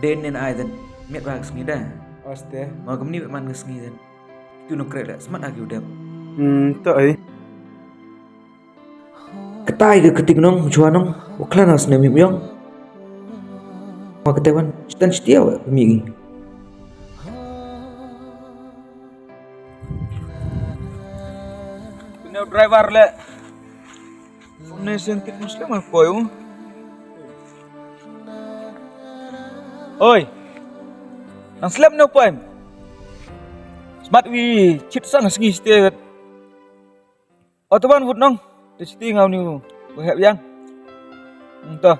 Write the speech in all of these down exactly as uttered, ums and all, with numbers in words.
Den nen ai den. Miet wa ka sngi da. Aste. Ma kamni man ka sngi den. Tu nong kreh le, smat agi u dep. Hmm, to ai. Katai ka kyrti nong, chwa nong, u khlan ha snem yong. Ma katai wan, chitan chitia wa, mi gi. Une u driver le. Une seng kit Muslim a poi u. Oi. Nang slem ne u poi. Smat wi chit sang sngi ste. O, to wan wut nong. Te chiti nga uni u hep yang. Hmm, to.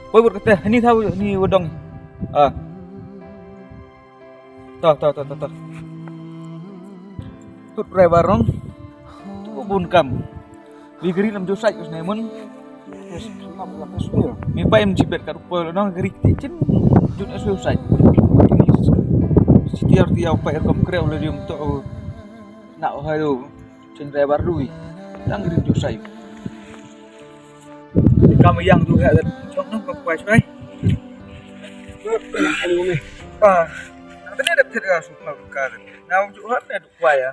Poi wut kate, ni thaw ni wadong. Ah. To, to, to, to, to. Tut driver nong. Tu bun kam. Bi gari lam josai kus ne mun. Mi pa em chibet kat u poi lo nong gari ti chin. Jun es josai. Setiar tiau pa er kom kreu le dium to. Na o hayo. Cheng driver rui. Lang rin ju sai. Kam yang tu ya, chong nong ka kwai sai. Ayo ni. Ah. Nang tadi ada pet ka suk ma ka. Nau ju hat ne du kwai ya.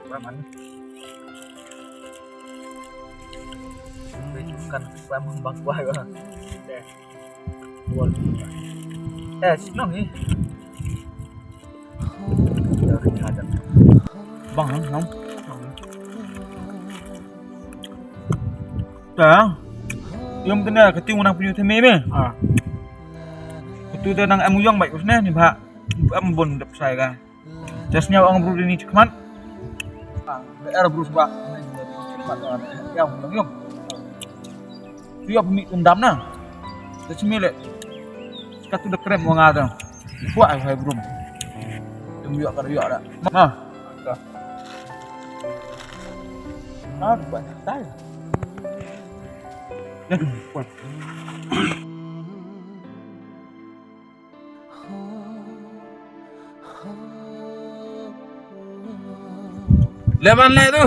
Ba man. Kan kwai mang bang kwai ba. Eh, senang ni. Bang, nong. Ta. Yom tena kati unang punya teme me. Ah. Katu da nang em u yong bai kus ne ni ba. Em bun dep sai ka. Tes nya ong bru ni chikmat. Ah, er bru ba. Chikmat, ah, yong, yong, yong. Yu ap mi undam na. Te chimi le. Katu da krem wa nga da. Kwah ai hai brum. Dem yu ap yu ap da. Ma. Ah, ba tai. Aduh, kwah. Leman le tu.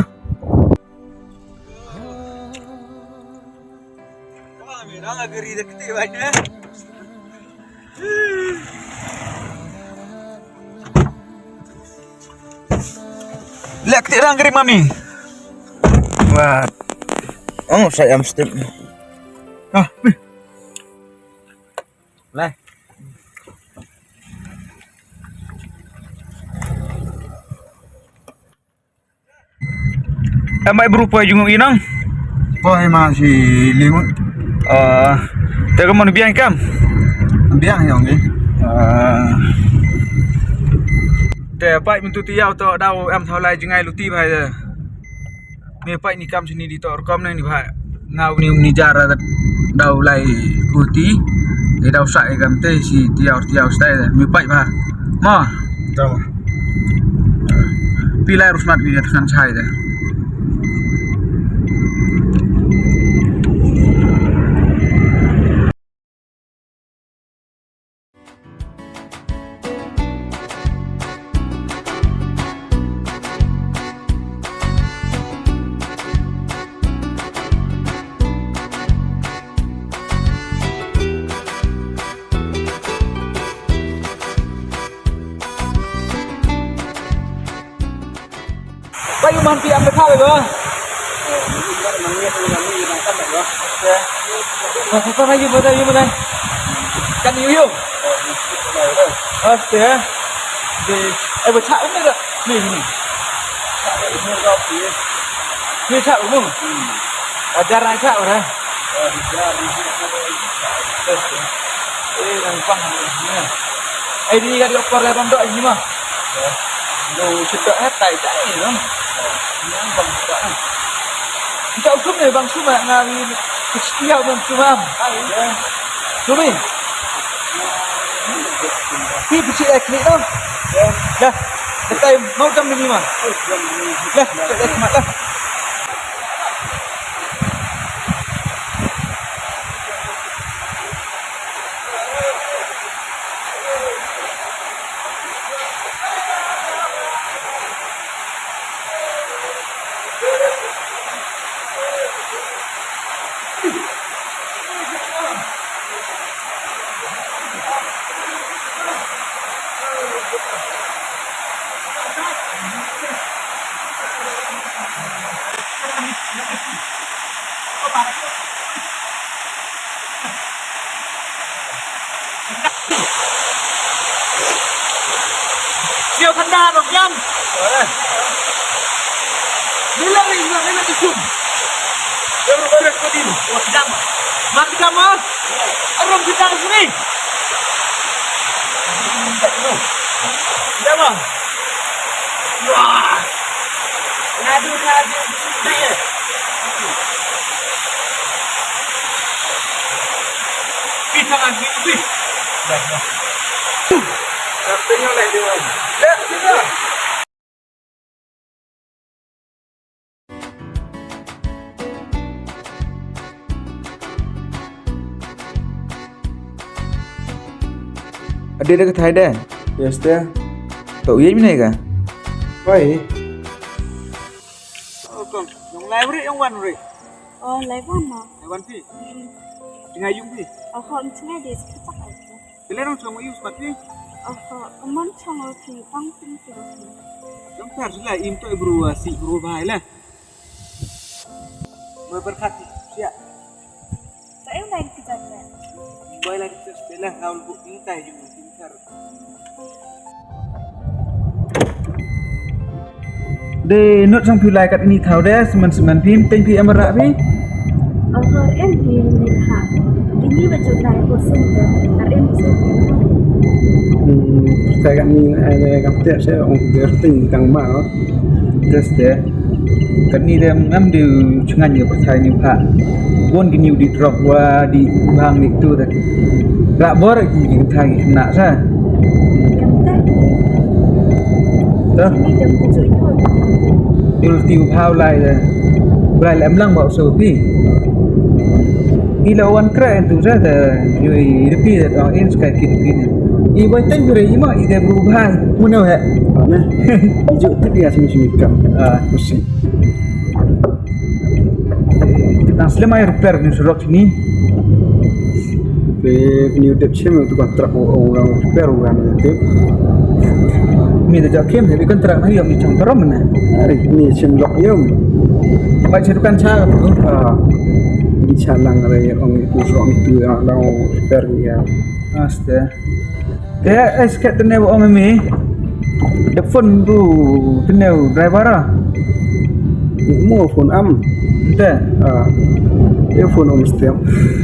Lek ti rang gari mami. Wah. Oh, saya mesti. Ah, wih. Lai. Em ai bru poi jung i nang. Poi ma si limut. Ah, te ka mon biang kam. Biang yong ni. Ah. Te pai myntu ti yau to dau em thau lai jngai luti bhai de. Me pai ni kam sini di tor kom nang ni bha. Ngau ni ni jara dau lai kuti. Ni dau sa i kam te si tiau tiau stai de. Me pai bha. Ma. Tama. Pilai rusmat bi kan chai de. Ba yu man pi am ka thaw ba. Ba yu ba yu ba yu ba. Kan yu yu. Aste. Di, eh, ba cha um da. Ni ni. Ni cha um. Ajar na cha ora. Eh, nang pang ni. Ai di ka di opor le bang do ni ma. Lo chit da tai tai no. Nang bang da. Kita usum ni bang suma nga ni. Kecil bang suma. Sumi. Pi pisi ek ni no. Dah. Dekai mau jam ni ma. Dah, cek dah semat dah. Siaw khanda no jam. Nila ni, nila ni sum. Baru baru ko din. Wah, jam. Mati kamu. Arum kita sini. Jam. Wah. Ngadu, ngadu. Pi, sama pi, pi. Dah, dah. Dah, tengok lah dia. Dah, sudah. Ade da ka thai de. Yes, te. To ye mi ne ka. Pai. Oh, kong. Yong lai ri, yong wan ri. Oh, lai wan ma. Lai wan pi. Hmm. Chingai yung pi. Oh, ho, chingai de, chingai tak ai. Pele rong chong yu spat pi. Oh, ho, mon chong o pi, tang pin pi. Yong tar sila im to bru, ah, si bru bai la. Mo berkat siap. Sa em lai ki jat le. Boy lai ki jat le, haul bu intai yung intar. De not sang phi lai kat ini thaw de, semen semen phi, teng phi em ra phi. Agar em phi ni ha. Ini baju lai ko sen de, ar em sen de. Hmm, sa kat ni, eh, kam te se ong de ting tang ma. Just de. Kat ni de ngam de chngan ye pyrthai ni pha. Won ki niu di drop wa di bang ni tu de. Ra bor ki ki thai ki na sa. Dah. Yul tiu phau lai de. Lai lem lang bau so pi. Ila wan kra tu sa de. Yui ri pi de, oh, in skai ki ri pi de. I bai teng re i ma i de bru bhai. Mano he. Mana? Ijuk tu dia sini sini kam. Ah. Mesti. Nang slem ai repair ni surok sini. Te ni dep chem tu kontrak o, o, o, repair o, kan te. Mi da jakem he kontrak na yom ni chang tarom na. Ai, ni chem lok yom. Bai cherukan cha tu. Ah. Ni cha lang re ong tu surok ni tu ya, lang repair ya. Aste. Te, eh, skat tene wa ong mi. Te phone tu tene driver ah. Mo phone am. Te. Ah. Te phone om stem.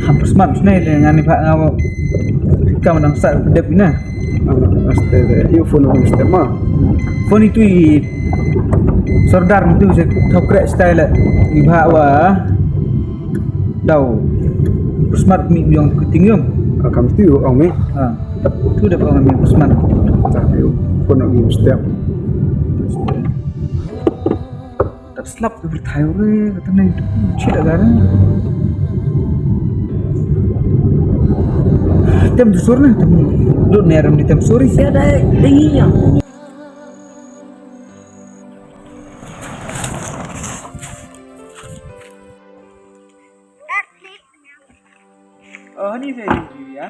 Hampir smart sne le ngani pha ngawa. Kam nang sa dep ina. Ah, aste te. Te phone om stem ah. Phone itu i Sordar itu je thok krek style i bha wa. Dau. Smart mi yong kuting yong. Ah, kam tu ong mi. Ah. Tu da ong mi smart. Ta tu. Kono mi step. Tak slap tu berthai re, kata ni. Chila gara. Tem tu sur ni, tem. Lu neram ni tem suri. Siada tinggi ya. Oh, ni saya di ya.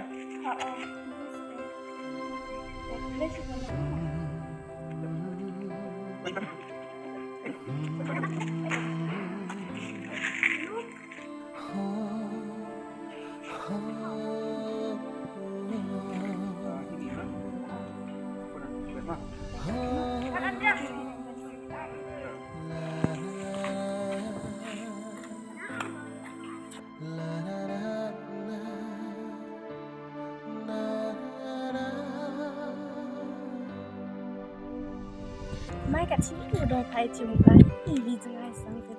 Mai ka chi tu doi phai chi mo ka i li jngai sang te.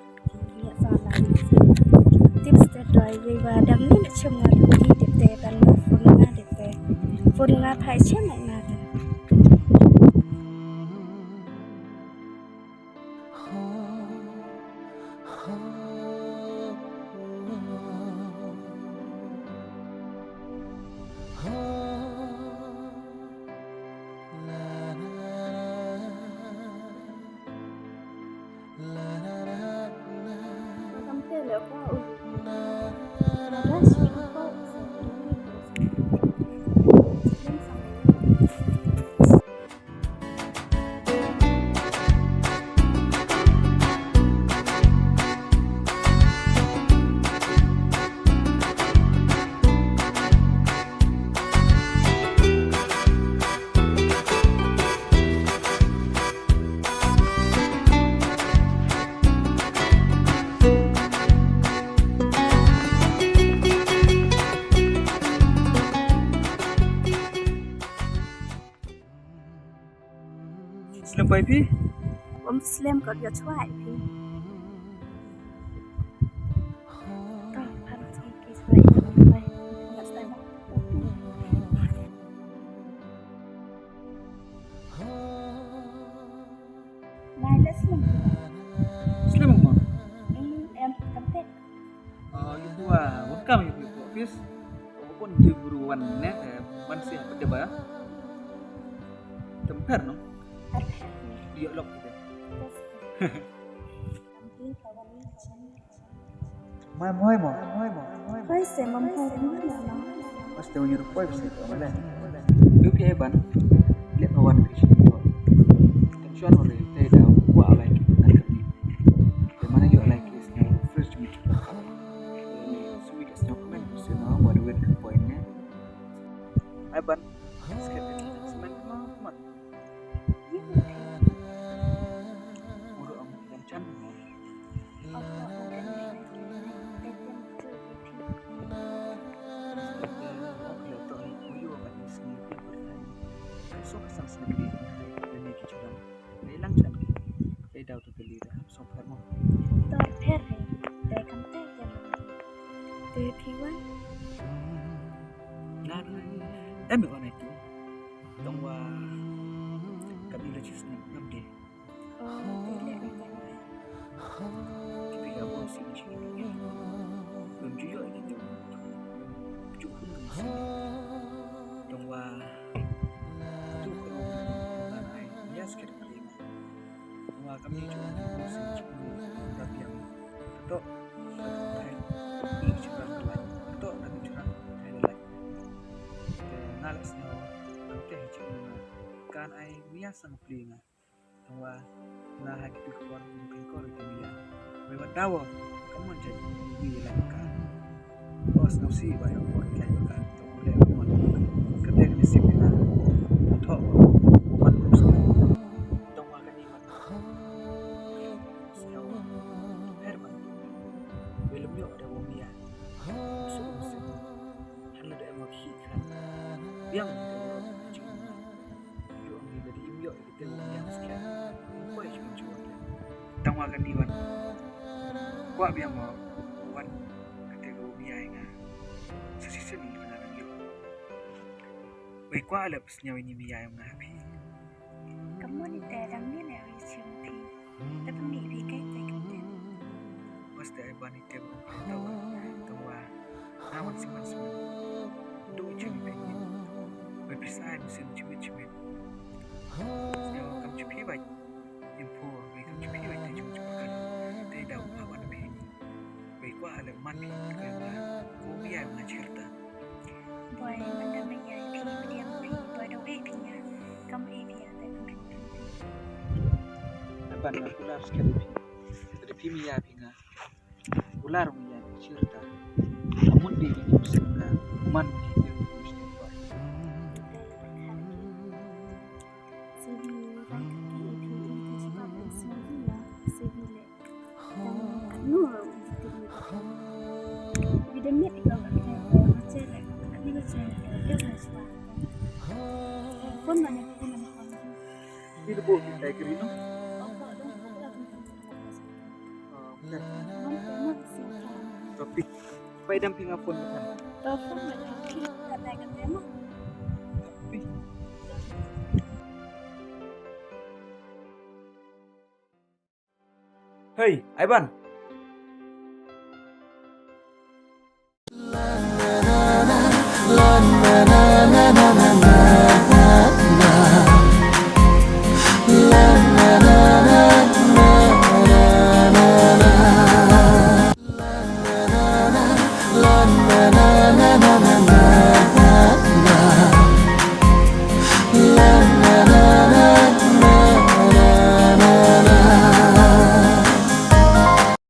Tips te doi wei wa dam ni na chem nga ti dep te ban nga phone nga dep te. Phone nga phai chem nga te. Ai phi? Ym slem ko, yoh chwa ai phi. To, phan chwa ki chwa i, bye. Next time. Bye, let's go. Slem mo? Mm, em, kam te. Ah, yu wa, welcome yu wa office. Ko pun tu buru wan ne, eh, man si apa dia ba? Temper no? Apa? Yu lok kita. Mai, mai, mai, mai, mai, mai. Hai, se mam hai, mai, mai, mai. Mas te yu rupai se ko male. Yu phi ban. Le ko wan phi. Tension ore, te da wa lai ki na kami. Te mana yu lai ki sñiaw fresh mi chupa. Sumi ka sñiaw kmen, sñiaw wa duet ka point ne. Ai ban, skip it. Semen kma, kma. Uru am jam chan mo. Sñiaw ki por tai. Sñiaw ki sñiaw ki. Dei lang chan ki. Dei daw tu kali da. Sñiaw pher mo. To pher re. Te kam te te. Te phi wan. Na, na. Em wan ai tu. Tong wa. Kami la chis na nam de. Oh, te le ai ta. Ki phi ka bon si ni chi. Bam ju yo ni tu. Ju hun si. Tong wa. Tu ko. Na ai. Yes, ke. Wa kam ni chu, si chu, da biang. To, da, da, da, chu, da, da, to, da, chu, da, da, da. Te, nga la sñiaw, kam te hi chu, nga. Kan ai, mia sang pli nga. Tong wa, nga ha ki tu por, mungkin kor ki mia. Wei wa dawa, kam mon jai, ni lai ka. Os no si ba ya por lai ka, to le mon. Ka te ni si na. To, man ko sa. Tong wa ka ni man. Sñiaw. Her man. Wei lum yo da wo mia. Su si. Han le da em wa ki kan. Biang. Yo ni da di im yo. Te u biang skia. Kwah i chun chun. Tang wa ka ni wan. Kwah biang mo. Wan. Kate ko biang nga. Sa si sen nga nang yo. Wei kwah lep sñiaw ini biang nga phi. Kamu ni te dang ni ne wi chim phi. Te phi mi phi kai te kate. Bas te ai ban i te ko. Tang wa. Tang wa. Nga wan siman siman. Du chim phi. Wei pisa ai musim chimit chimit. Sñiaw kam chu phi bait. Im pho, wei kam chu phi bait te chu chu kan. Te daw pa wan phi ni. Wei kwah le man phi, wei ma. Ko mi ai ma chirta. Boi, man da me ya phi, phi ya phi, boi da wei phi ya. Kam e phi ya, te kam phi. Ban na kula skedi phi. Te phi mi ya phi nga. Ular mya chirta. Amun di ni musim na man ni de musim ba. Phone mana, phone mana, phone. Ni le bo ni tai kri no. Tapi, pai dam phi nga phone ni kan. Hei, Aiban,